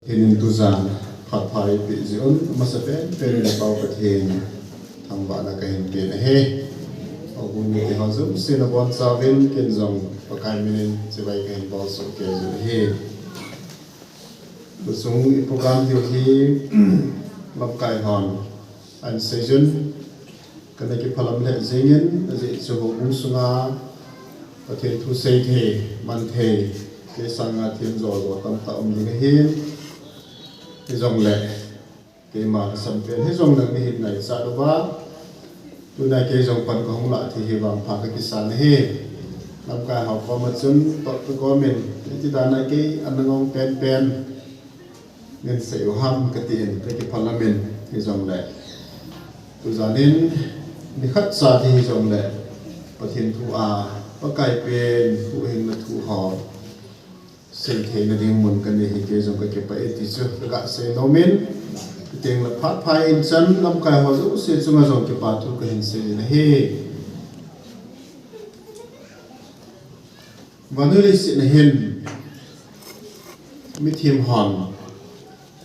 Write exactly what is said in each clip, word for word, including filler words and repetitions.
Pathen in tujan phat pha eipeh jeh un, amasa penpen in Pa Pathen thangvahna kahin pe ahi. Houbung mite ho jouse nabonchauvin ken jong Pakai min in chibai kahin bolsoh kei jin ahi. Tuchung i program diu hi lamkai hon ahin seijun, kana kiphalam lheh jengin, ajeh chu houbung sunga Pathen thu seithei, manthei, kei sanga themjo jo tamtah um ding ahin. Hijongle, keima kasampen hijongle mihin ngaichat uva, tuna kei jong pan kahung lah thei hi vangpha kakisan ahi. Lamkai ho koma chun, toh kakomin, iti dana kei ana ngong penpen, nin sei u ham katin, kakiphalam in, hijongle, tujan in, nikhat cha hi hijongle, Pathen thu a, Pakai pen, huhhingna thu ho seitheina ding mun kanei hi kei jong kakipah e ti chu kaga sei nomin, chuteng le phat pha in chan lamkai ho jouse chunga jong kipa thu kahin sei in ahi. Vannoi leiset a hin mithem hon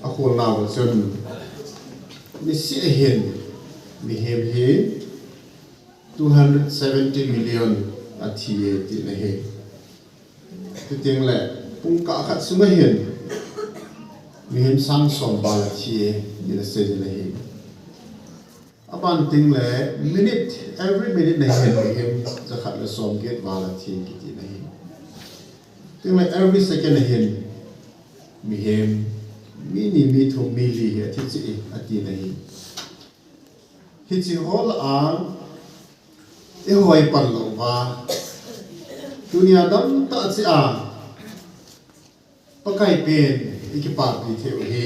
akholnauva chun niseh a hin mihem hi two hundred seventy million athi e tina ahi. Chuteng le pungkah khat sunga hin mihem sang som val athi e tina seijin ahi. Aban teng le minute, every minute na hin mihem jakhat le somget val athi kitina ahi. Chuteng le every second a hin mihem mi ni, mi thum, mi li hi athi cheh e atina ahi. Hiche ho lah a ihoi pan louva, tunia damtah cheh a Pakai pen ikipapi thei u hi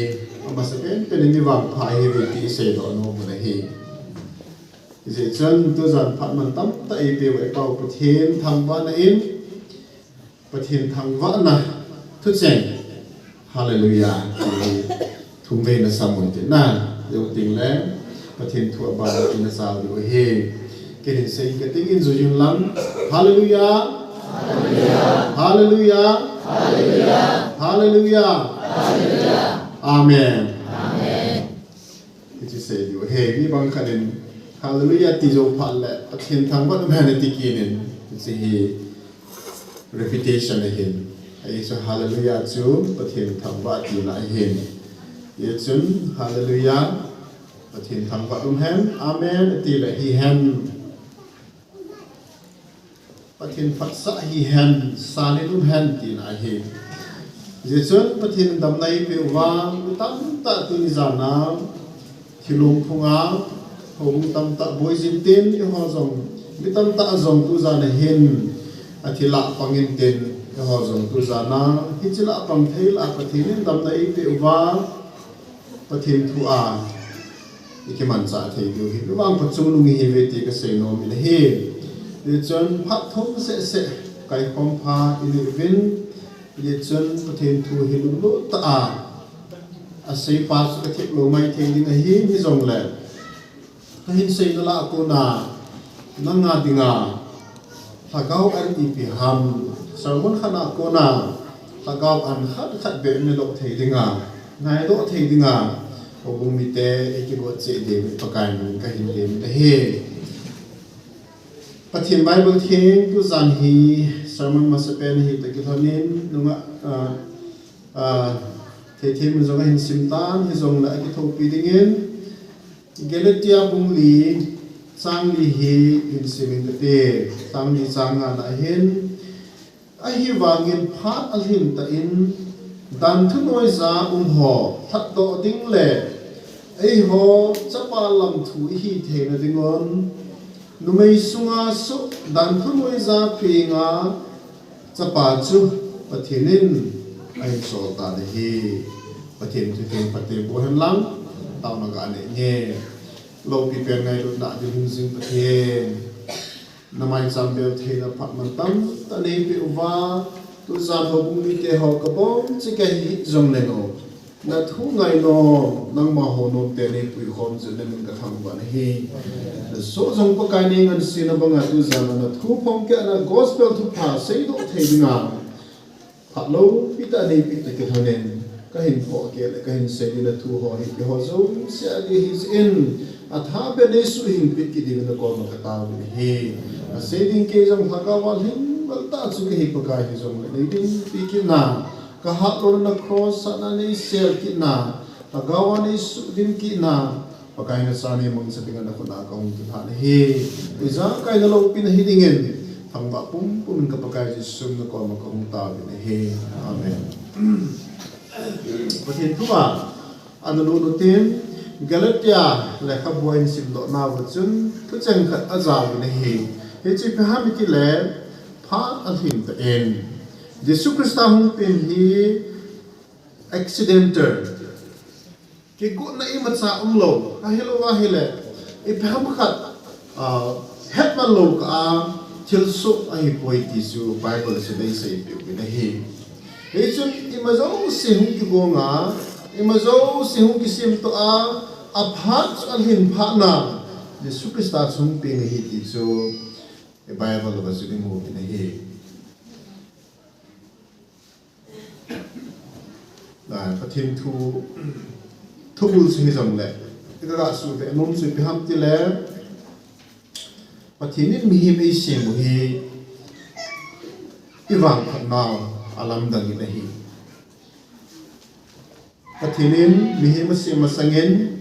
amasa penpen in mi vangpha ihiuve ti iseidoh nom u ahi. Hijeh chun tujan phat man tamtah eipeh uva i Pa u Pathen thangvahna in, Pathen thangvahna thucheng, Hallelujah ti hi thumvei na sam un tina, jou teng le Pathen thu aban tina chal diu ahi. Ken hin sei kating in juijun lang, Hallelujah, Hallelujah, Hallelujah, Amen. Hiche sei diu ahi. Mi bang khat in Hallelujah ti jou phat le Pathen thangvah um hen ati kit in, hiche hi repetition ahin. Ajeh chu Hallelujah chu Pathen thangvah tina ahin. Hijeh chun Hallelujah, Pathen thangvah um hen, Amen ati le hihen, Pathen phatsah hihen, san in um hen tina ahi. Hijeh chun Pathen in damna eipeh uva, mi tamtah tuni jan a thilong phunga houbung tamtah boi jin tin, eiho jong, mi tamtah jong tujan a hin athi lah pang in tin, eiho jong tujan a hiche lah pang thei lah a Pathen in damna eipeh uva, Pathen thu a ikimanchah thei diu hi mi vangpha chungnung ihiuve ti kasei nom in ahi. Hijeh chun phat thum seh seh kaikhom pha inei uvin, hijeh chun Pathen thu hi lunglut tah a aseipa chu kathip lou maithei ding ahi, hijongle kahin seina lah a kona nanga dinga lhagao an ipi ham, sermon khat a kona lhagao an khat khat beh medoh thei dinga, ngaidoh thei dinga, houbung mite ikigot cheh diuvin Pakai min in kahin temin ahi. Pathen Bible theng tujan hi sermon masapen hi toh kilhonin nunga, ah, ah, thei thei mun jong ahin sim tan, hijongle akithopi dingin Galatia bung li chang li hi hin sim inge kati, chang li chang nga na hin, ahivangin phat alhin tah in dan thunoija um ho lhatdoh ding le eiho chapa lam thu ihi theina dingun numei sunga soh dan thunoija penga chapa chu Pathen in ahin sol tan ahi. Pathen thu theng phatthei boh hen lang, taona ga nei inge. Loupi pen ngailutna ding hung jing Pathen, na maicham bel theina phat man tamtah neipeh uva, tujan houbung mite ho kabonchauva kahi jongleng o, na thu ngainom, nangma hounom te neipui khom jeh in na min kathangvah in ahi. Nasoh jong Pakai neingansena banga tujan a na thu phongkehna gospel thupha seidoh thei dinga phat loupi tah neipeh toh kilhonin, Kahin phoh kei le kahin sei ding na thu ho hi keiho jouse a ding ahi jeh in, atha beh in neisuhing peh kit ding in nakoma katao uvin ahi. Asei ding kei jong lhagao a lhing bal tah chu kahi Pakai hijongle neiding peh kit na, kahat louna cross a neisel kit na, lhagao a neisudim kit na, Pakai nacha neimangcha ding a nakhut a kahung kilhah nahi. Ijakai naloupina hiding in, thangvah pumpum in ka Pakai Jesu min a nakoma kahung taovin ahi. Amen. Pathen thu a ana lut utin, Galatia lekhabu a isimdoh nauva chun thucheng khat ajaovin ahi. Hichu ipi ham itile, phat alhing tah in, Jesu Christa hung peng hi accidental, kigotna imacha umlou, ahilouva ahile, ipi ham khat, ah, hetman lou kah a thilsoh ahipoi ti chu Bible chun eiseipeh uvin ahi. Hichun ima jouse hung kigong a, ima jouse hung kisemtoh a, aphat chu alhin phat na, Jesu Christa chu hung peng ahi ti chu Bible uva chun imu uvin ahi. Ah, Pathen thu, thubul chu hijongle, kaga suhbe nom chu ipi ham itile, Pathen in mihem eisem u hi ivangphat nau alamdang in ahi. Pathen in mihem asem masangin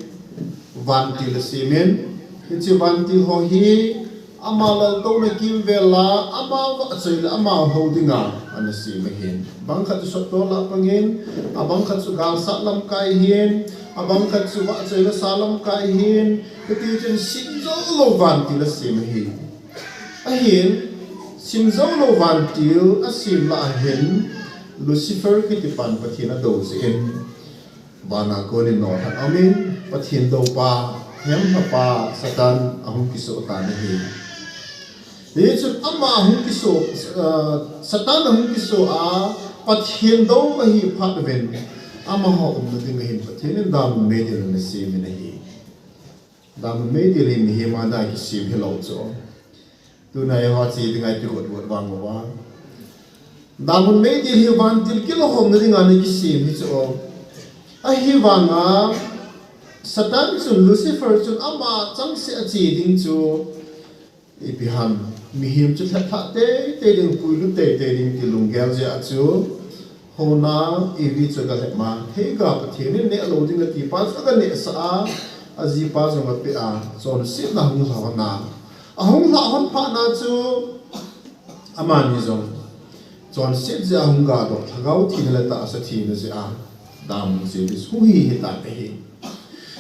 vantil asem in, hiche vantil ho hi ama laltouna kimvel a, ama vahchoi le ama hou dinga ana sem ahin. Bang khat chu sottol a pang in, abang khat chu galsat lamkai ahin, abang khat chu vahchoi le sa lamkai ahin, hiti chun simjoulou vantil asem ahi. Ahin, simjoulou vantil asem lah a hin, Lucifer kiti pan Pathen adou jeh in, van a kon in nolhah a um in, Pathen doupa, hemlhapa, Satan ahung kisoh tan ahi. Hichun ama ahung kisoh, ah, Satan ahung kisoh a, Pathen dou ahi phat uvin, amaho umna ding ahin Pathen in damun meidil ana sem in ahi. Damun meidil hi mihem a dia kisem hilou chu. Tuna eiho che dinga ipi got got vang uva, damun meidil hi vantil kilhomna dinga ana kisem hi chu. Ahivanga Satan chun, Lucifer chun ama changseh a che ding chu ipi ham, mihem chu lheplhah teitei ding, puilut teitei ding ti lunggel jeh a chu, hona Evi chu aga lhep ma, theiga Pathen in neh lou ding ati pa chu aga nehsah a, ajipa jong apeh a, chonsetna ahung lha hon a. Ahung lha hon phat na chu, amani jong chonset jeh a hung gadoh, lhagao thina le tahsa thina jeh a damun che ding hung hi hitan ahi.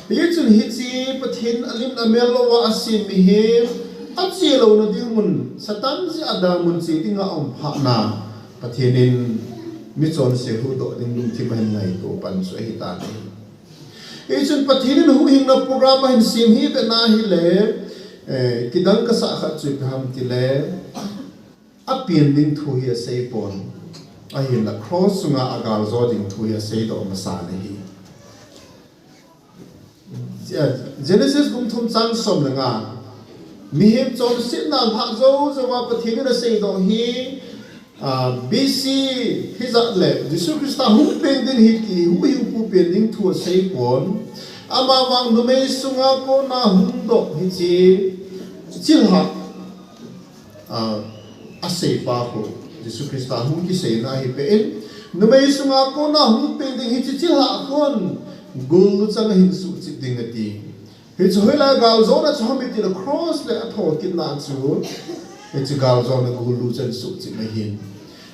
Hichun hiche Pathen alim amel louva asem mihem, ache louna ding mun, Satan jeh a damun che dinga aum phat na, Pathen in michonse huhdoh ding lungthim ahin ngaito pan chu ahitan ahi. Hichun Pathen in huhhingna program ahin sem hi vena hile, eh, kidang kasah khat chu ipi ham itile, apen ding thu hi asei pon. Ahinla cross chunga agaljo ding thu hi aseidoh masan ahi. Genesis bung thum chang som le nga. Mihem chonsetna lhah jou jouva Pathen in aseidoh hi, ah, B C hijat le Jesu Christa hung peng ding hi ti, huhhingpu pen ding thu asei pon. Amavang numei sunga kona hungdoh hiche chilhah, ah, aseipa khu, Jesu Christa hung kiseina ahi peh in, numei sunga kona hung peng ding hiche chilhah khun gul luchang ahin suhchip ding ati. Hichu hoilai galjona chu ham itile cross le athokitna chu, hiche galjona gul luchang suhchip ahin.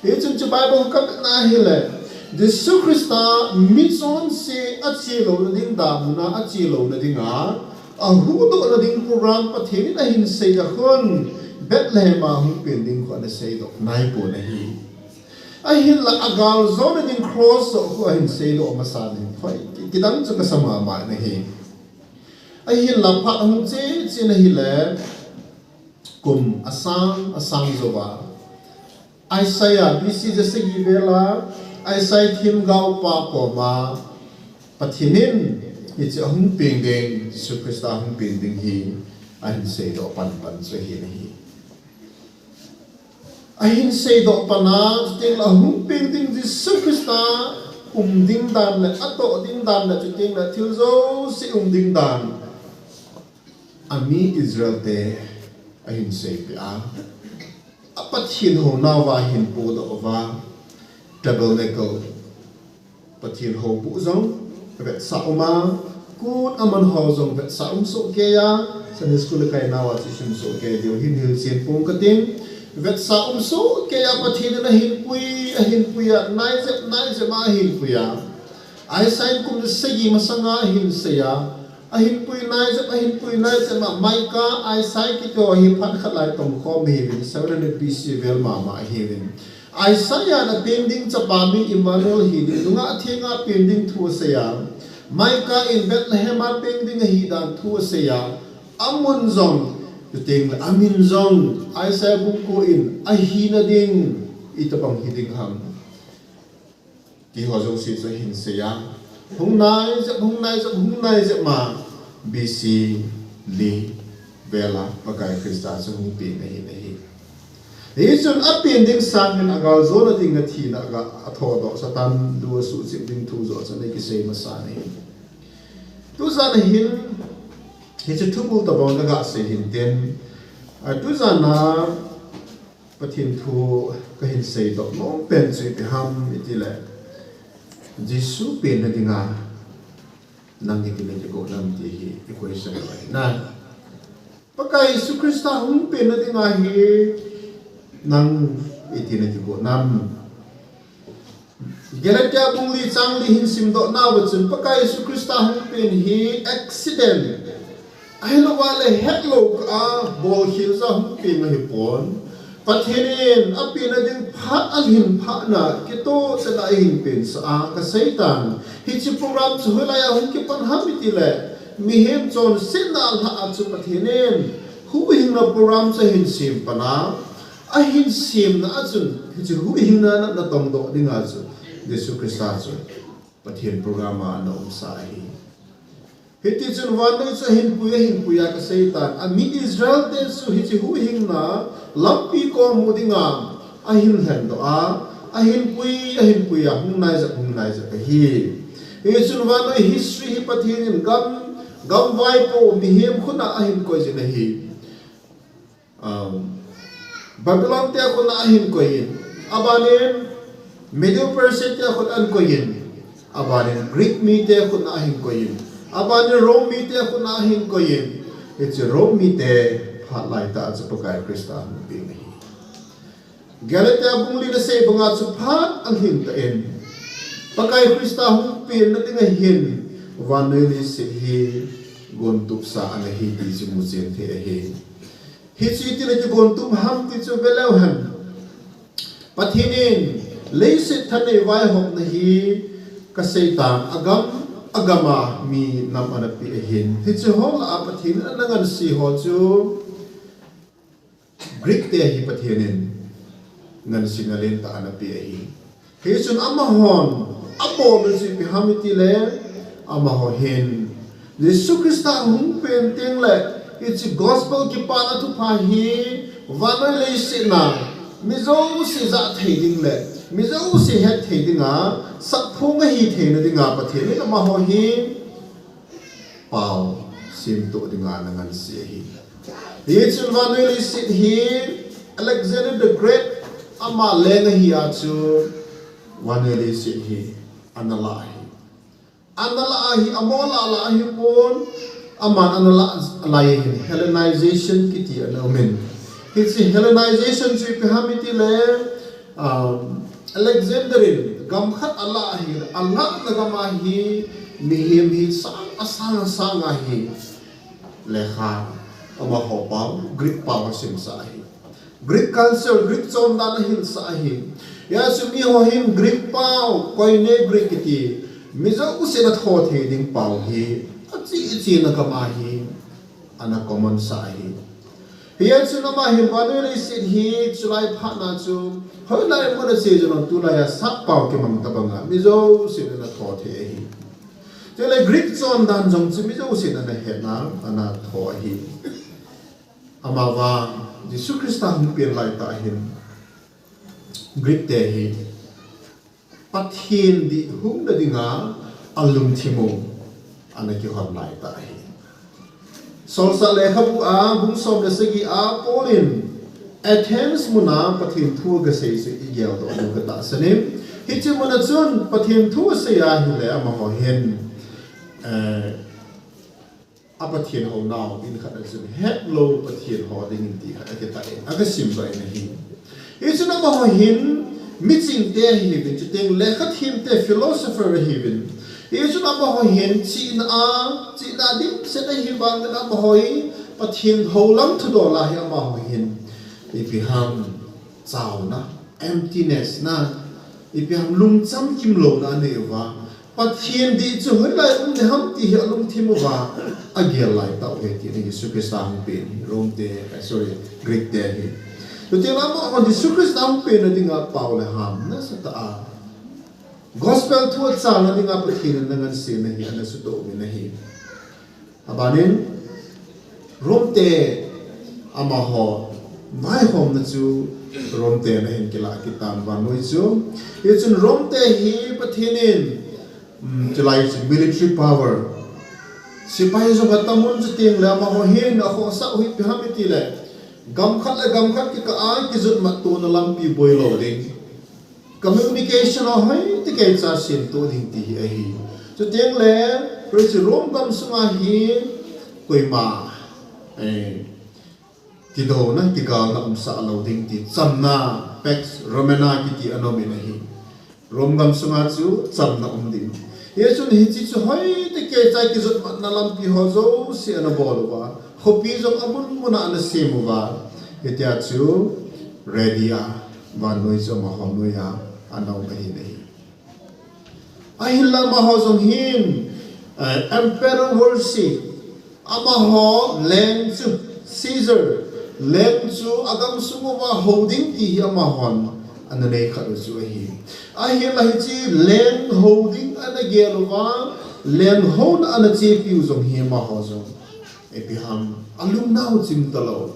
Hichun chu Bible kavetna hile, Jesu Christa michonse ache louna ding, damun a ache louna dinga, ahuhdohna ding program Pathen in ahin seida khun, Bethlehem a hung peng ding khu ana seidoh naipon ahi. Ahinla agaljona ding cross joh khu ahin seidoh masan ahi. Hoi, ki-, kidang chu kasa mama in ahi. Ahinla phat ahung che chen ahile, kum asang, asang jouva, Isaiah, B C ja sagi vela, Isaiah themgaopa koma, Pathen in hiche ahung peng ding, Jesu Christa ahung peng ding hi ahin seidoh pan pan chu ahi nahi. Ahin seidoh pan a, chuteng le ahung peng ding Jesu Christa um ding dan le, atoh ding dan le, chuteng le thil jouse um ding dan, ami Israel te ahin seipeh a, a Pathen hounauva ahin podoh uva, tabernacle, Pathen houbuh jong vetsah um a, kut aman ho jong vetsah um sohkei a, Sunday school kainauva chu isim sohkei diu hin hilchen pong kating. Vetsah um sohkei a Pathen in ahin pui, ahin pui a, naijep, naijep a ahin pui a. Isaiah in kum sagi masanga ahin sei a, ahin pui naijep, ahin pui naijep a, Micah, Isaiah kiti ho hi phat khat lai tongkhom ahiuvin, seven hundred B C vel mama ahiuvin. Isaiah in apeng ding chapa min Emmanuel hiding, nungah thenga peng ding thu asei a. Micah in Bethlehem a peng ding ahidan thu asei a. Amun jong, chuteng le amin jong, Isaiah bung ko in ahina ding, itobang hiding ham, ti ho jouse chu ahin sei a. Hung naijep, hung naijep, hung naijep ma, B C li vel a Pakai Christa chu hung peng ahin ahi. Hichun apen ding sangin agaljona dinga thina aga, athodoh, Satan lu asuhchip ding thu joh chun akisei masa ahi. Tujan a hin, hiche thubul tobang kaga sei hintin, a, tujan a Pathen thu kahin seidoh nom pen chu ipi ham itile, Jesu penna dinga nang itina kigo nam ti hi i question ahi na. Pakai Jesu Christa hung penna dinga hi nang itina kigo nam. Galatia bung li chang li hin simdoh nauva chun Pakai Jesu Christa hung pen hi accident, ahilouva le hetlou kah a bolkhel jeh a hung pen ahipon, Pathen in apenna ding phat alhin phatna kitoh chet a ahin pensah a, kaseitan. Hiche program chu hoilai a hung kipan ham itile, mihem chonsetna lhah a chu Pathen in huhhingna program chu ahin sem pan a, ahin semna a chun hiche huhhingna natna tongdoh dinga chu Jesu Christa chu Pathen program a ana umsa ahi. Hitichun vannoi chu ahin pui, ahin pui a, kaseitan, ami Israel te chu hiche huhhingna lampi kom mu dinga ahin lhendoh a, ahin pui, ahin pui a, hung naijep, hung naijep ahi. Hichun vannoi history hi Pathen in gam, gam vaipo mihem khut a ahin koijin ahi. Um, Babylon te khut a ahin koiyin, abanin Medo Persia te khut a ahin koiyin, abanin Greek mite khut a ahin koiyin, abanin Rome mite khut a ahin koiyin. Hiche Rome mite phat laitah a chu Pakai Christa hung peng ahi. Galatia bung li na sei banga chu phat alhin tan, Pakai Christa hung penna dinga hin vannoi leiset hi gontupsa ana hi ti chu muchen thei ahi. Hiche itina kigontup ham ti chu veleu hen, Pathen in leiset thanei vaihopna hi kaseitan, agam agam a mi nam ana pe ahin. Hiche ho lah a Pathen in ana ngansi ho chu Greek te hi Pathen in ngansena lentah ana pe ahi. Hichun amahon abolna chu ipi ham itile, amaho hin Jesu Christa hung pen tengle hiche gospel kipana thupha hi vannoi leiset a mi jouse jah thei ding le mi jouse het thei dinga sakphong ahi theina dinga Pathen in amaho hi pao semtoh dinga ana nganse ahi. Hichun vannoi leiset hi Alexander the Great ama leng ahi a chu vannoi leiset hi ana lah ahi. Ana lah ahi, amaho lah lah ahipon, aman ana lah lai ahin, Hellenization kiti ana umin. Hiche Hellenization chu ipi ham itile, um, Alexander in gam khat alah ahi, alahna gam a hi mihem hi sang asang asang ahi. Lekha, amaho pao, Greek pao asimsah ahi. Greek culture, Greek chondan ahinsah ahi. Hijeh chun miho hin Greek pao, Koine Greek kiti, mi jousen atho thei ding pao hi, ache chena gam a hi ana common sah ahi. Hijeh chun ama hin vannoi leiset hi chulai phatna chu hoilai mun a che jongleng tulai a sap pao kimang tobanga mi jousen ana tho thei ahi. Chule Greek chondan jong chu mi jousen ana hetna, ana tho ahi. Amavang Jesu Christa hung pen laitah hin Greek te hi Pathen dih hung na dinga alungthim u ana kihon lai ta ahi. Solsah lekhabu a bung som le sagi a Paul in Athens muna Pathen thu agasei chu igel doh diu katahsan in. Hiche muna chun Pathen thu asei ahile amaho hin, eh, a Pathen hounau in khat a chun hetlou Pathen ho dingin ti khat akitah in, agasim doh in ahi. Hichun amaho hin miching te ahiuvin, chuteng lekhathem te philosopher ahiuvin. Hichun amaho hin chihna a, chihna dimset ahi vangin amaho hi Pathen hou lam thudol a hi amaho hin ipi ham chauna, emptiness na, ipi ham lungcham kimlouna anei uva. Pathen dih chu hoilai um ding ham ti hi alungthim uva agel lai tau ahi ti Jesu Christa hung pen hi Rome te, eh, sorry, Greek te hi. Chuteng le amahon Jesu Christa hung pen na dinga pao le ham nasatah a gospel thu achalna dinga Pathen in ana ngansena hi ana sutoh uvin ahi. Abanin Rome te amaho vaihomna chu Rome te na hin kilah kit tan vannoi chu. Hichun Rome te hi Pathen in, um, chulai chu military power, sepai jong atam un, chuteng le amaho hin akhohsah u hi ipi ham itile gam khat le gam khat kikah a kijotmat tona lampi boi lou ding, communication a hoitah keicha semtoh ding ti hi ahi. Chuteng le, Rome gam sunga hi koima, eh, kidouna, kigalna umsah lou ding ti chamna, Pax Romana kiti ana um in ahi. Rome gam sunga chu chamna um ding. Hichun hiche chu hoitah keicha kijotmatna lampi ho jouse ana bol uva, khopi jong amun muna ana sem uva, hitia chu ready a vannoi chu amaho noiya ana um ahi nahi. Ahinla amaho jong hin, eh, emperor worship, amaho leng chu, Caesar, leng chu agam sung uva hou ding ti hi amahon ana nei khat u chu ahi. Ahinla hiche leng hou ding ana gel uva, leng houna ana chepiu jong hi amaho jong ipi ham alungnau chim talou.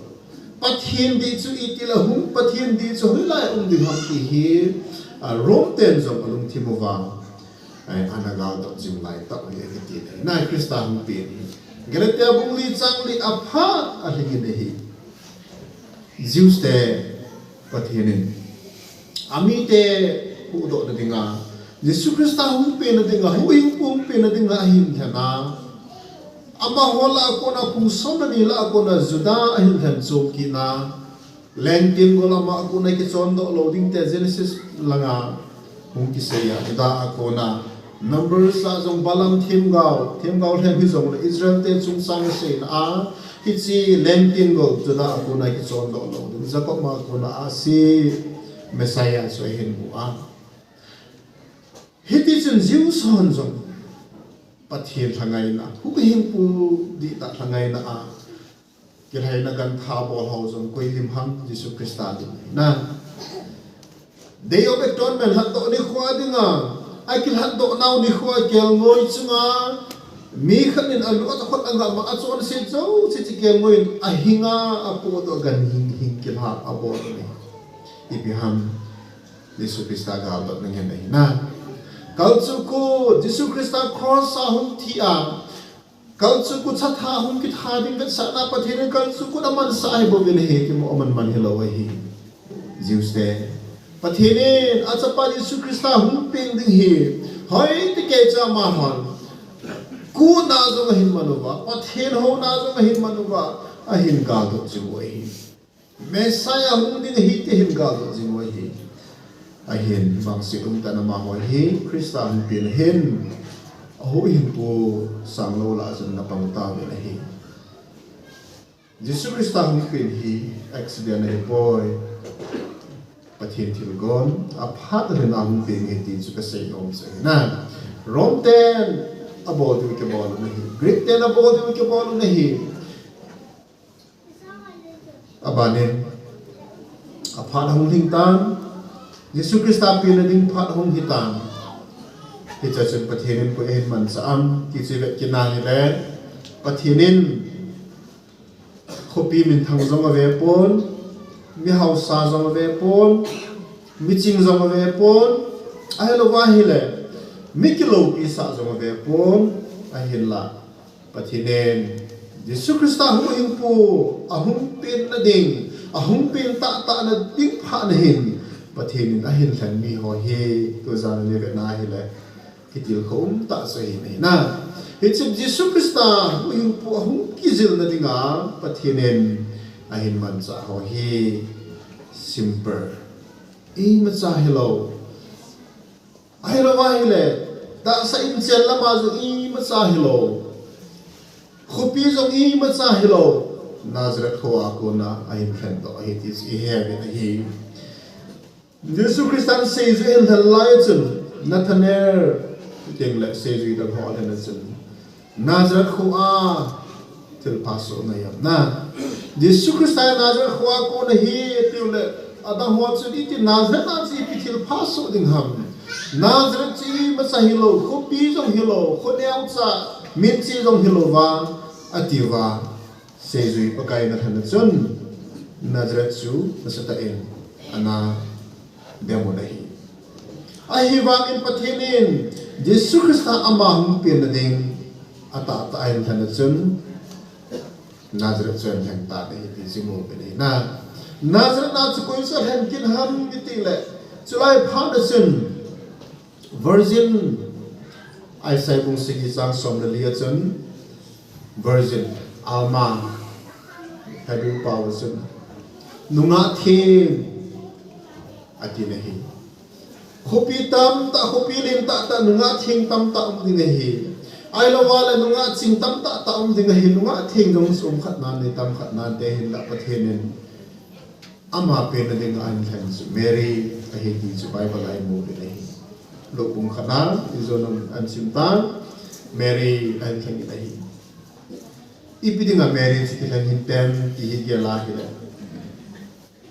Pathen dih chu itile hung, Pathen dih chu hoilai um ding ham ti hi, a, Rome ten jong alungthim uva, ai, ana galdoh jing lai tah ahi akiti ahi. Nai Christa hung pen hi Galatia bung li chang li aphat alhing in ahi. Jews te Pathen in amite huhdoh na dinga, Jesu Christa hung pen na dinga, huhhingpu hung pen na dinga ahin lhen a, amaho lah a kona kum som le ni lah a kona Juda ahin lhen chom kit na, leng tenggol ama a kona kichondoh lou ding te Genesis langa hung kisei a, Juda a kona, Numbers a jong Balaam themgao, themgao lhem hijongle Israel te chungchang a seina a, hiche leng tenggol Juda a kona kichondoh lou ding, Jacob ma a kona ahsi Messiah chu ahin mu a. Hitichun Jews hon jong Pathen lhangaina, huhhingpu dihtah lhangaina a kilhaina gantha bol ho jong koi lim ham, Jesu Christa lim na. Day of Atonement lhatdoh nikho a dinga, akilhatdoh nau nikho a kelngoi chunga mi khat in alu atakhut angah ma achonset jouse chu kelngoi in ahinga apohdoh ganhing hing kilha abol u ahi. Ipi ham, Jesu Christa galdohna ngen ahi na. Kalchuh kut, Jesu Christa cross a hung thi a, kalchuh kut chatha hung kitha ding vetsahna Pathen in kalchuh kut amansah ahi bouvin ahi, kimo aman man hilou ahi. Jews te, Pathen in achapa Jesu Christa hung pen ding hi hoitah keicha amahon kutna jong ahin man uva, Pathen houna jong ahin man uva, ahin galdoh jing u ahi. Messiah hung ding ahi ti ahin galdoh jing u ahi. Ahin vangset umtah in amaho hi Christa hung pen hin ahuhhingpu sanglou lah a chun ana pang tauvin ahi. Jesu Christa hung pen hi accident ahipoi. Pathen thilgon aphat a lhena hung pen ahi ti chu kasei nom chu ahi na. Rome ten abol diu kibol u ahi. Greek ten abol diu kibol u ahi. Abanin aphat ahung lhing tan, Jesu Christa penna ding phat ahung hi tan. Hichea chun Pathen in koi ahin manchah am ti chu ivet kit na hile, Pathen in khopi minthang jong ave pon, mi hausa jong ave pon, miching jong ave pon, Ahilouva ahile, mi kiloupi sah jong ave pon, ahinla Pathen in Jesu Christa huhhingpu ahung penna ding, ahung pen tahtah na ding phat na hin, Pathen in ahin lhen mi ho hi, tujan a ivetna ahile, kitilkhou umtah chu ahi nai na. Hiche Jesu Christa huhhingpu ahung kijilna dinga Pathen in ahin manchah ho hi simple, imacha hilou. Ahilouva ahile, tahsa inchen lama jong imacha hilou, khopi jong imacha hilou, Nazareth kho a kona ahin lhen doh ahi ti chu ihe uvin ahi. Jesu Christan seijui ahin lhen lai chun, Nathanael, chuteng le seijui dang ho alhen a chun, Nazareth kho a thilpha soh ngai ham na. Jesu Christa Nazareth kho a kon ahi tiu le, adang ho chun iti Nazareth a chu ipi thilpha soh ding ham. Nazareth chu imacha hilou, khopi jong hilou, kho neocha, minche jong hilouva, atiuva. Seijui Pakai in alhen a chun, Nazareth chu nasatah in ana dem u ahi. Ahivangin Pathen in Jesu Christa ama hung penna ding atahtah ahin lhen a chun, Nazareth chu ahin lhen tan ahi ti chu imu uvin ahi na. Nazareth a chu koi chu alhen kit ham iti le, chulai phat a chun, virgin, Isaiah bung sagi chang som le li a chun, virgin, Alma, Hebrew pao a chun, nungah theng, ati na ahi. Khopi tamtah, khopi len tahtah, nungah theng tamtah um ding ahi. Ahilouva le nungah ching tamtah tah um ding ahi, nungah theng jong chu um khat nan, nei tam khat nante hinla Pathen in ama penna dinga ahin lhen chu Mary ahi ti chu Bible a imu uvin ahi. Luke bung khat a, ijon un sim tan, Mary ahin lhen in ahi. Ipi dinga Mary chu kilhen hintem ti hi gel a hile,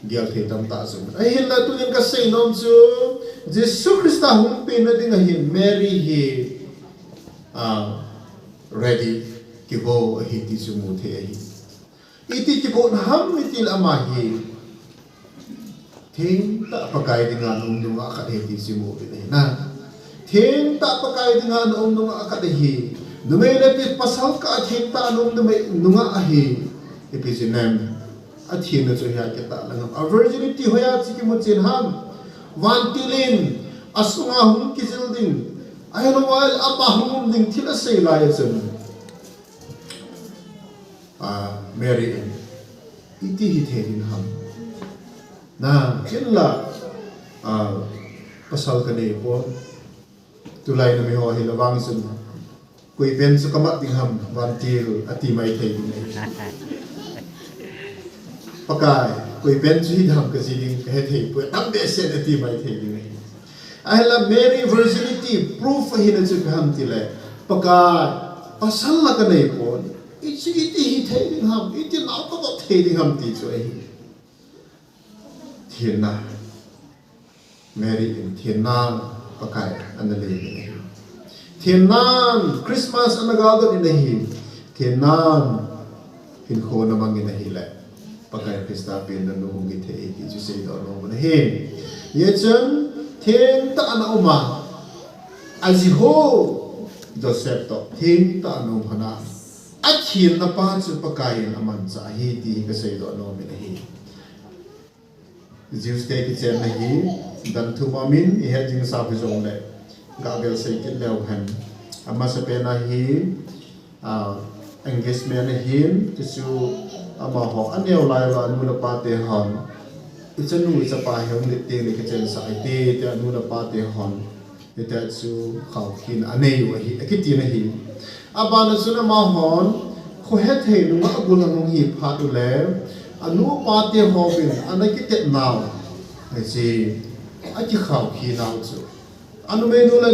gel thei tamtah chu um. Ahinla tunin kasei nom chu, Jesu Christa hung penna dinga hin Mary hi, ah, ready, kigo ahi ti chu mu thei ahi. Iti kigo na ham iti le ama hi thengtah Pakai dinga ana um nungah khat ahi ti chu imu uvin ahi na. Thengtah Pakai dinga ana um nungah khat ahi. Numei le pi pasal kah a thengtah ana um numei nungah ahi. Ipi jeh inem? Athina chu hia kitah lang ham. A virginity hoiya chu kimu chen ham. Vantil in asunga hung kijil ding, ahilouva le ama hung um ding thil asei lai a chun, ah, Mary in, iti hithei ding ham. Na, hinla, ah, pasal kanei pon. Tulai numei ho hile vang chun, koi pen chu kamat ding ham, vantil, ati mai thei ding ahi. Pakai, koi pen chu hiding ham kaji ding, kahe thei poi, tam behseh in ati mai thei ding ahi. Ahinla Mary virginity proof ahina chu ipi ham tile, Pakai, pasal la kanei pon, hichu iti hithei ding ham, iti nao kavop thei ding ham ti chu ahi. Thenna. Mary in thenna Pakai ana lei in ahi. Thennan Christmas ana galdot in ahi. Thennan hinkho ana mang in ahile, Pakai Christa penna nu hung hithei ahi ti chu seidoh nom u ahi. Hijeh chun thengtah ana um a, aji ho Joseph toh thengtah ana um lhon a, athenna pa chu Pakai in amanchah ahi ti hi kaseidoh nom in ahi. Jews te kichenna hi, dan thum a min, ihet jing sau hijongle, gah vel sei kit leu hen. Amasapen a hi, ah, engagement ahin, tichu amaho aneo lai uva anu le apa te hon, ichanu ichapa hi hung lit teng le kichensah hite, tia anu le apa te hon. Hitia chu khaokhin anei u ahi, akiti na ahi. Abana chun amahon, khohethei nungah gul ahung hi phat ule, anu apa te hovin, ana kitet nau. Hiche, akikhaokhi nau chu. Anumeinu le,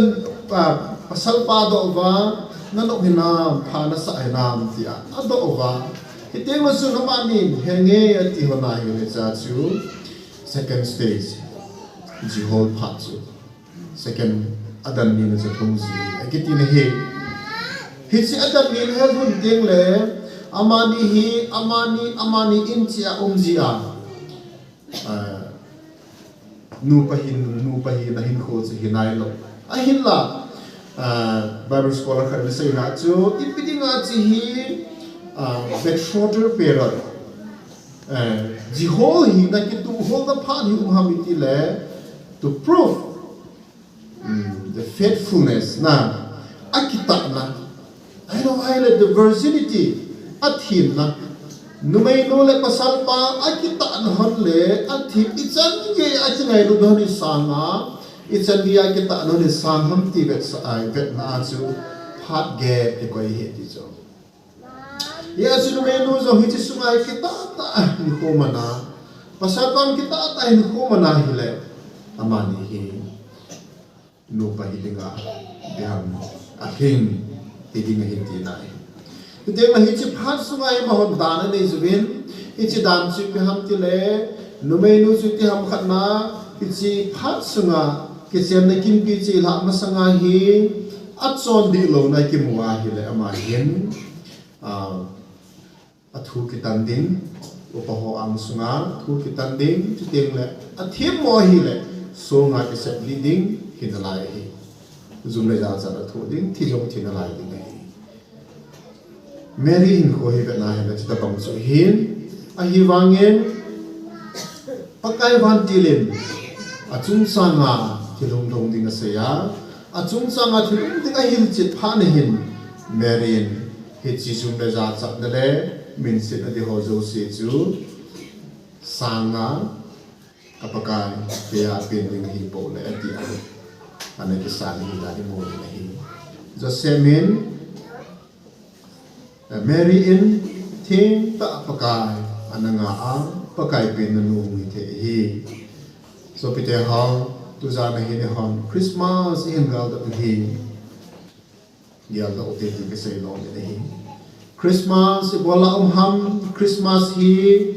pa, pasal pa adoh uva, nanop hinam, pha nasah hinam, tia, adoh uva. Hiteng le chun amanin, henge, ati lhon ahi, hiche chu, second stage, ji hol phat chu. Second, adan nina chu lhung ji, akiti na ahi. Hiche adan nina hi lhun teng le, amani hi, amani, amani in cheh a um ji a. Ah, nupa hin, nupa hina hinkho chu hi nailou. Ahinla, ah, Bible scholar khat in asei na chu, ipi dinga chu hi, ah, betrothal period, eh, ji hol hina kituh holna phat hi um ham itile, to prove, mm, the faithfulness na, akitahna. Ahilou ahile the virginity, athemna. Numeinu le pasalpa akitahna hon le athem, ichan gei a kingailut hon hi sanga, ichan gei a kitahna hon hi sang ham ti vetsah, ai, vetna a chu phat gei kikoi ahi ti chu. Hijeh chun numeinu jong hiche sunga hi kitah tah a hinkho mana, pasalpa jong kitah tah a hinkho mana hile, amani hi nupa hi dinga, ipi ham, alhing hi ding ahi tina ahi. Hiteng le hiche phat sunga hi amahon dan anei uvin, hiche dan chu ipi ham tile, numeinu chu iti ham khatna, hiche phat sunga kichenna kimpi chu alah masanga hi, achon dih louna akimu ahile ama hin, ah, athu kitan ding, upa ho ang sunga thu kitan ding, chuteng le athemmo ahile, songa kiseplih ding, hinalai ahi. Jum le jachat athoh ding, thi jong thi nalai ding ahi. Mary hinkho hi vetna hile, chutabang chu ahin, ahivangin, Pakai vantil in, achungchanga thil hung lhung ding asei a, achungchanga thil hung ding ahilchet phat na hin, Mary in, hiche jum le jachatna le, minsetna ding ho jouse chu, sanga, ka Pakai, keiya pen ding ahipoi le, ati a, ana kisang hi la imu ding ahi. Joseph in, Mary in thengtah Pakai ana nga a, Pakai penna nu hung hithei ahi. Sopite ho, tujan a hin eihon Christmas ihin geldoh u hi, geldoh ute ti kasei nom in ahi. Christmas ibol a um ham, Christmas hi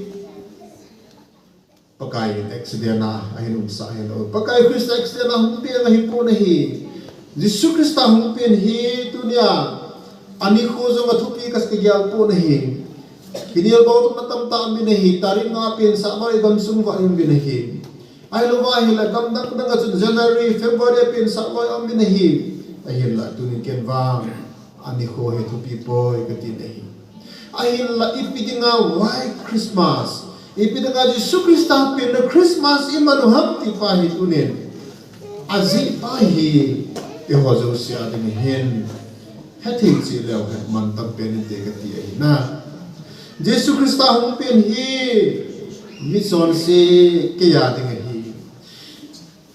Pakai in accident a ahin umsah hilou. Pakai Christa accident a hung peng ahipon ahi. Jesu Christa hung pen hi tunia anikho jong athupi kasa kagel pon ahi. Kinelbou tamtah um in ahi. Tarik nga pen sah uva igamsung uva um in ahi. Ahilouva ahile gam dang dang a chun January, February pen sah uva um in ahi. Ahinla tunin ken vang anikho hi thupi poi kati ahi. Ahinla ipi dinga why Christmas? Ipi dinga Jesu Christa penna Christmas iman u ham ti pa hi tunin, ajeh pa hi eiho jouse a ding hin hethei cheh leu hen mantam pen inte kati ahi na. Jesu Christa hung pen hi michonse keiya ding ahi.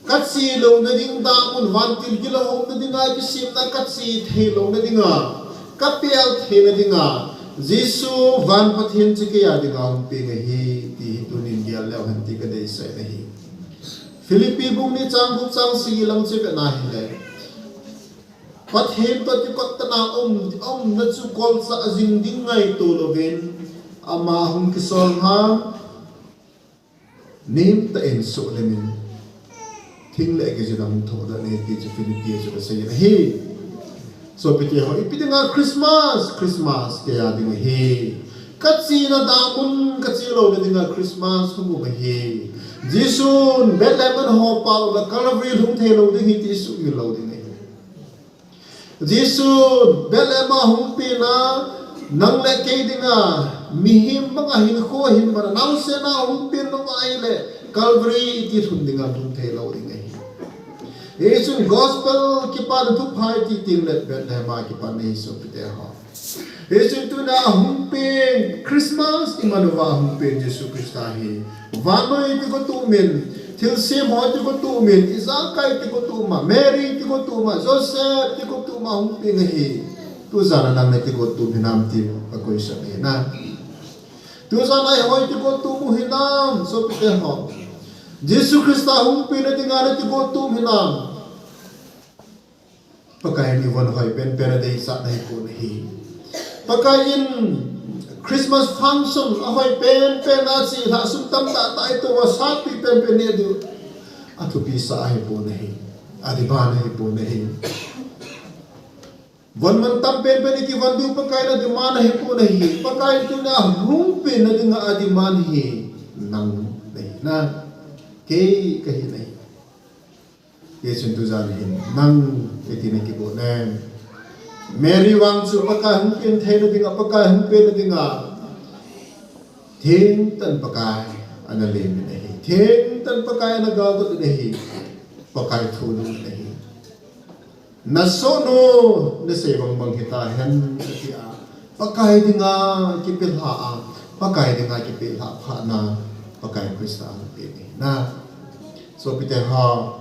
Kache louna ding, damun vantil gilou houna dinga, kisemna kache thei louna dinga, kapel theina dinga, Jesu van Pathen chu keiya dinga hung peng ahi, ti hi tunin gel leu hen ti kadeisah in ahi. Philippi bung ni chang gup chang sagi lang chu ivet na hile, Pathen toh kikot tah a um, umna chu kolchah jing ding ngaito louvin, ama hung kisol ham, nemtah in soh lemin, thing le kijin a hung thodoh in ahi ti chu Philippi a chun asei in ahi. Sopite ho, ipi dinga Christmas, Christmas keiya ding ahi. Kachena damun kache louna dinga Christmas hung um ahi. Jesun Bethlehem a hung pao le Calvary lhung thei lou ding ahi ti sumil lou ding ahi. Jesun Bethlehem a hung pen a, nang le kei dinga, mihem banga hinkho ahin man a, naosen a hung pen lou ahile, Calvary iti lhun dinga lhung thei lou ding ahi. Hichun gospel kipana thupha iti teng le Bethlehem a kipana ahi sopite ho. Hichun tuna hung pen Christmas iman uva hung pen Jesu Christa hi. Vannoi kigotuh umin, thilsem ho kigotuh umin, ijakai kigotuh uma, Mary kigotuh uma, Joseph kigotuh uma hung peng ahi. Tujan a nang na kigotuh um hinam ti kakoi sah ahi na. Tujan a eiho kigotuh um u hinam, sopite ho. Jesu Christa hung penna dinga na kigotuh um hinam. Pakai in ivon hoi penpen a deisah na hipon ahi. Pakai in Christmas function ahoi penpen a che lhah sum tamtah tah itoh uva satpi penpen neh diu athupi sah ahipon ahi. Ademand ahipon ahi. Von mantam penpen ikivon diu Pakai in ademand ahipon ahi. Pakai in tuna hung penna dinga ademand hi nang nahi na. Kei kahi nahi. Hichun tujan hin nang iti na kibol em? Mary vang chu Pakai hung pen theina dinga, Pakai hung pen na dinga, thengtan Pakai ana lemin ahi. Thengtan Pakai ana galdoh in ahi. Pakai thu ana um in ahi. Nasohnu, nasei bangbang hita hen, ati a, Pakai dinga kipelha a, Pakai dinga kipelha phat na, Pakai Christa ana pen ahi. Na, sopite ho,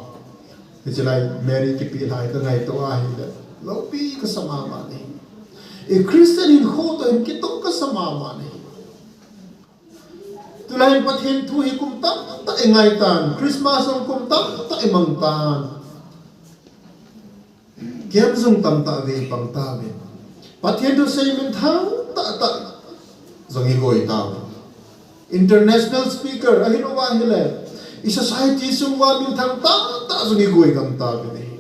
hiche lai Mary kipelha hi ka ngaito ahile, loupi kasa mama in ahi. I Christian hinkho toh hin kitoh kasa mama in ahi. Tulai hin Pathen thu hi kum tamtah i ngai tan, Christmas jong kum tamtah i mang tan. Camp jong tamtah vei pang tauvin. Pathen thusei minthang tahtah jong i goi tauvin. International speaker ahi louva ahile, i society sung uva minthang tahtah jong i goi gam tauvin ahi.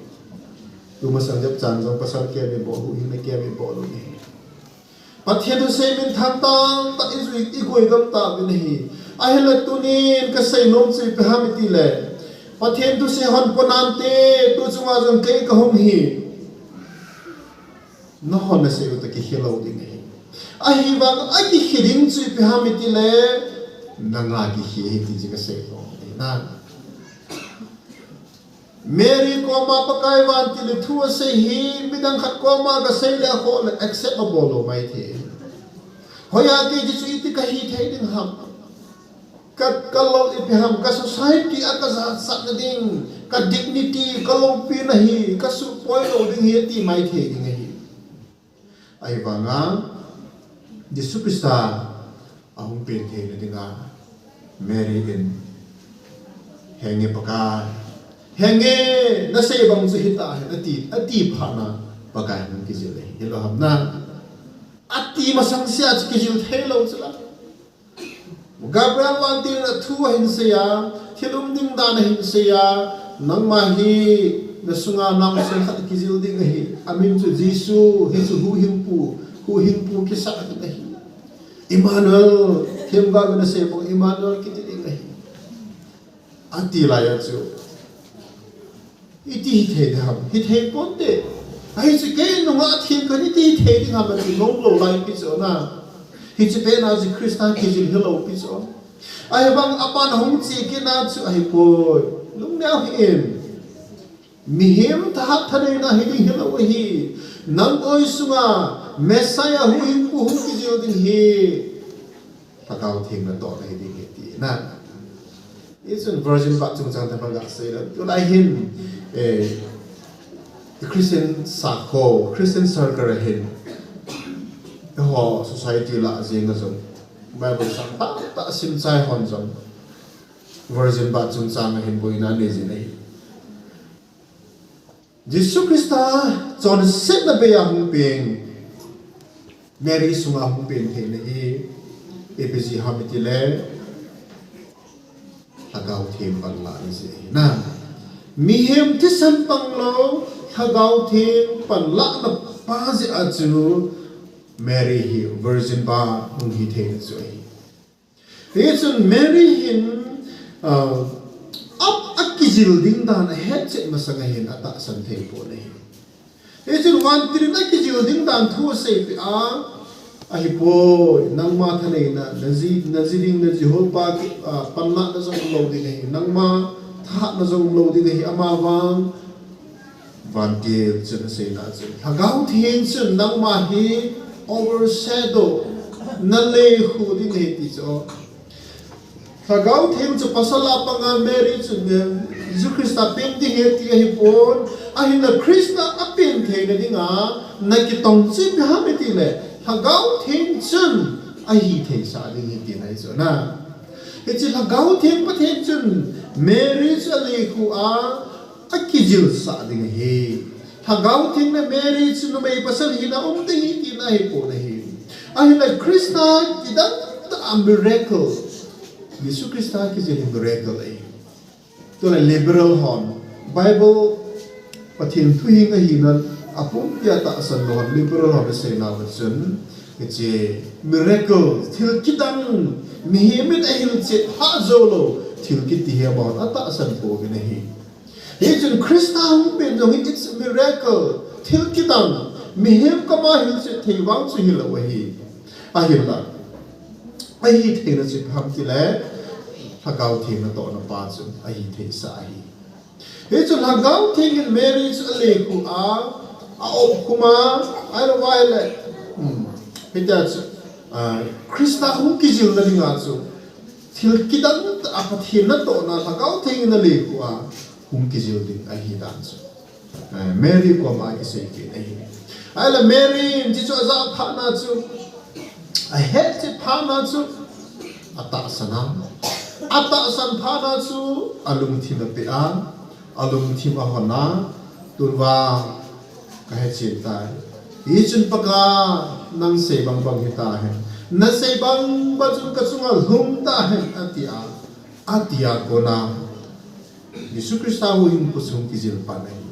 Tumasang jep chan jong pasal camp i bol, huhhingna camp i bol u ahi. Pathen thusei minthang tahtah i jui, i goi gam tauvin ahi. Ahile tunin kasei nom chu ipi ham itile, Pathen thusei hon ponante, tu chunga jong kei kahung hi. Nahon nasei u toh kihe lou ding ahi. Ahivang a kihe ding chu ipi ham itile, nanga kihe ahi ti chu kasei nom ahi na. Mary koma Pakai vantil in thu asei hi, midang khat koma kasei le akhoh le accept abol lou maithei. Hoiya kei chu iti kahi thei ding ham? Ka, ka lou ipi ham, ka society a ka jachatna ding, ka dignity, ka loupina hi, ka suhpoi lou ding hi ati maithei ding ahi. Ahivanga, Jesu Christa ahung pen theina dinga, Mary in, henge Pakai, henge, nasei bang chu hita hen, ati, ati phat na, Pakai hung kijil ahi, hilou ham na. Ati masang sea chu kijil thei lou chu la. Gabriel vantil in athu ahin sei a, thil um ding dan ahin sei a, nangma hi nasunga naosen khat kijil ding ahi, amin chu Jesu, hichu huhhingpu, huhhingpu kisah ding ahi. Emmanuel, themgao in asei bang Emmanuel kiti ding ahi. Ati laiya chu, iti hithei ding ham, hithei ponte. Ahi chu kei nunga thil khat iti hithei ding ham, ati nom lou lai pi chu na. Hiche pena chu Christa kijil hilou pi chu. Ahivang apan ahung che kit na chu ahipoi. Lungneo hih in. Mihem thahat thaneina hiding hilou ahi. Nang oi sunga Messiah huhhingpu hung kijil ding hi. Lhagao Theng natohna hiding ahi tina. Hichun virgin birth chungchang tobang gasei lou. Tulai hin, eh, Christian sakho, Christian circle a hin, eiho society lah a jeng a jong, Bible sang tahtah simchai hon jong, virgin birth chungchang a hin boina anei jin ahi. Jesu Christa chonsetna bei a hung peng, Mary sunga hung pen theina hi, ipi jeh ham itile, Lhagao Theng panlahna jeh ahi na. Mihem thisan panglou, Lhagao Theng panlahna pa jeh a chu, Mary hi virgin birth hung hi theina chu ahi. Hichun Mary hin, ah, a, akijil ding dan ahet chet masang a hin atahsan thei pon ahi. Hichun vantil in akijil ding dan thu aseipeh a, ahipoi, nangma thaneina, naji, naji ding, naji holpa, ah, panlahna jong umlou ding ahi, nangma thahatna jong umlou ding ahi, amavang, Vantil chun aseina chu, Lhagao Theng chun nangma hi overshadow, nalekhu ding ahi ti chu. Lhagao Theng chu pasal a panga Mary chun, eh, Jesu Christa pen ding ahi ti ahipon, ahinla Christa apen theina dinga, nakitong chu ipi ham itile, Lhagao Theng chun ahi theisah ding ahi tina ahi chu na. Hiche Lhagao Theng Pathen chun Mary chu alekhu a, akijilsah ding ahi. Lhagao Theng le Mary chu numei pasal hina um ding ahi tina ahipon ahi. Ahinla Christa kidang tah a miracle. Jesu Christa kijil hi miracle ahi. Tule liberal hon, Bible Pathen thu hing ahina apumpi a tahsan lou hon, liberal hon aseinauva chun, hiche miracle, thil kidang, mihem in ahilchet hah jou lou thil kiti hi amahon atahsan pouvin ahi. Hichun Christa hung pen jong hi it's a miracle. Thil kidang, mihem koma hilchet thei vang chu hilou ahi. Ahinla, ahitheina chu ipi ham tile, Lhagao Theng natohna pa chu ahitheisah ahi. Hichun Lhagao Theng in Mary chu alekhuh a, aopkhum a, ahilouva ahile, hmm, hitia chu, ah, Christa hung kijilna dinga chu, thil kidang tah a Pathen natohna Lhagao Theng in alekhuh a, hung kijil ding ahi dan chu, eh, Mary koma kisei kit ahi. Ahile Mary in hichu ajah phatna chu, ahetchet phatna chu, atahsan a. Atahsan phatna chu, alungthim apeh a, alungthim ahon a, tun vang kahechen tai. Hichun Pakai, nang sei bangbang hitahen. Nasei bangbang chun kachunga lhung tahen, ati a. Atia kona Jesu Christa huhhingpu chu hung kijil phat ahi.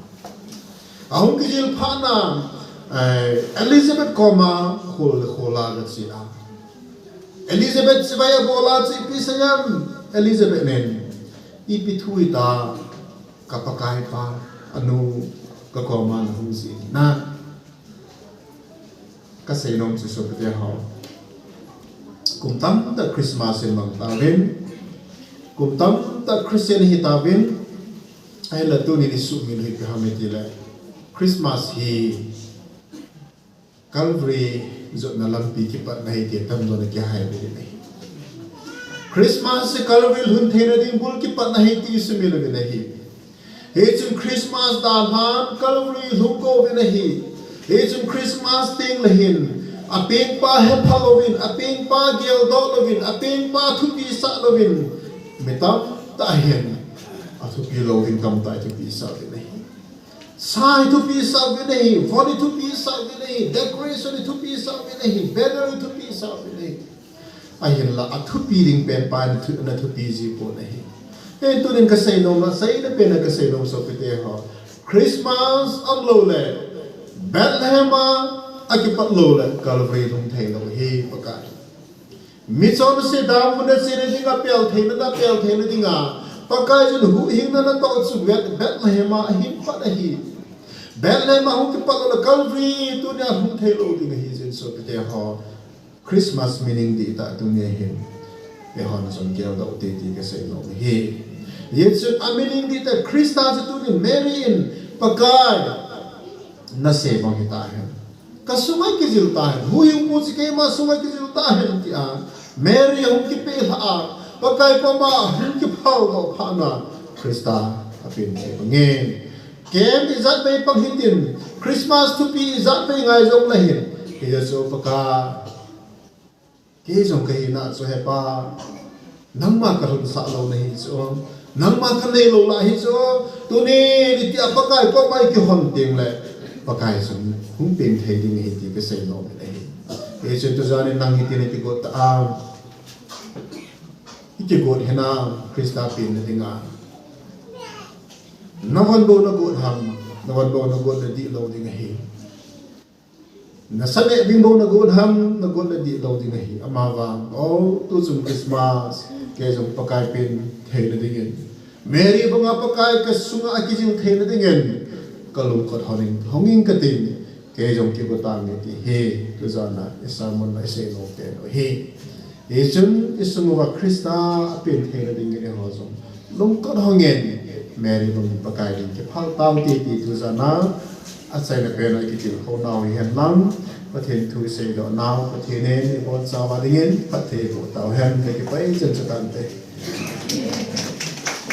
Ahung kijil phatna, eh, Elizabeth koma khol le khol a gache a. Elizabeth chibai abol a chu ipi asei em? Elizabeth in, ipi thu hita, ka Pakaipa, anu kakoma nahung jih na. Kasei nom chu sopite ho, kum tamtah Christmas in mang tauvin, kum tamtah Christian hitauvin, ahinla tunin isuhmil u hi ipi ham itile, Christmas hi Calvary jotna lampi kipatna ahi ti tamjo na kihai uvin ahi. Christmas hi Calvary lhun theina ding bul kipatna ahi ti isumil uvin ahi. Hichun Christmas dalhan Calvary lhung got uvin ahi. Hichun Christmas tengle hin, apengpa hephal louvin, apengpa geldoh louvin, apengpa thupi sah louvin, mi tamtah hin athupi lou ding tamtah ithupi sah uvin ahi. Sa ithupi sah uvin ahi, von ithupi sah uvin ahi, decoration ithupi sah uvin ahi, banner ithupi sah uvin ahi. Ahinla athupi ding penpa in athu-, ana thupi ji pon ahi. Hiche tunin kasei nom, aseina pen a kasei nom sopite ho, Christmas umlou le, Bethlehem a akipat lou le, Calvary lhung theilou ahi Pakai. Michonse damna chena dinga, pel theina, na pel theina dinga, Pakai chun huhhingna natoh chu Beth-, Bethlehem a ahin pat ahi. Bethlehem a hung kipat lou le Calvary tunia lhung theilou ding ahi jeh in sopite ho, Christmas meaning dihtah tunia hin eihon jong geldoh u hite ti kasei nom ahi. Hichun a meaning dihtah Christa chu tunin Mary in, Pakai, nasei bang hitahen. Kasunga kijil tahen. Huhhingpu chu keima sunga kijil tahen tia Mary ahung kipelhah a, Pakai koma ahung kiphal doh phatna Christa apen thei bangin. Kem ijat vei pang hitin, Christmas thupi ijat vei ngai jongle hin, hijeh chun Pakai, kei jong kahina chu He Pa, nangma kalhunsah lou nahi chu, nangma kanei lou lah ahi chu, tuni nitia Pakai koma ikihon tengle, Pakai chun hung peng thei ding ahi ti kasei nom ahi. Hichun tujan in nang hitin ikigot ta a, ikigot hinam Christa penna dinga. Navon bou nagot ham, navon bou nagot le dihlou ding ahi. Nasa neh ding bou nagot ham, nagot le dihlou ding ahi. Amavang, o, tuchung Christmas, kei jong Pakai pen theina dingin, Mary banga Pakai kasunga akijil theina dingin, kalungkot hongin, hongin katin, kei jong kigot tange ti hi, tujana i sermon a isei nom pen u ahi. Hichun isung uva Christa apen theina dingin eiho jong lungkot hongin, Mary bangin Pakai ding kiphal taute ti tujana achaina pen a ikitilkhou nau hihen lang, Pathen thu iseidoh nau, Pathen in ibonchauva dingin phatthei eiboh tauhen, kakipah chan chu tante.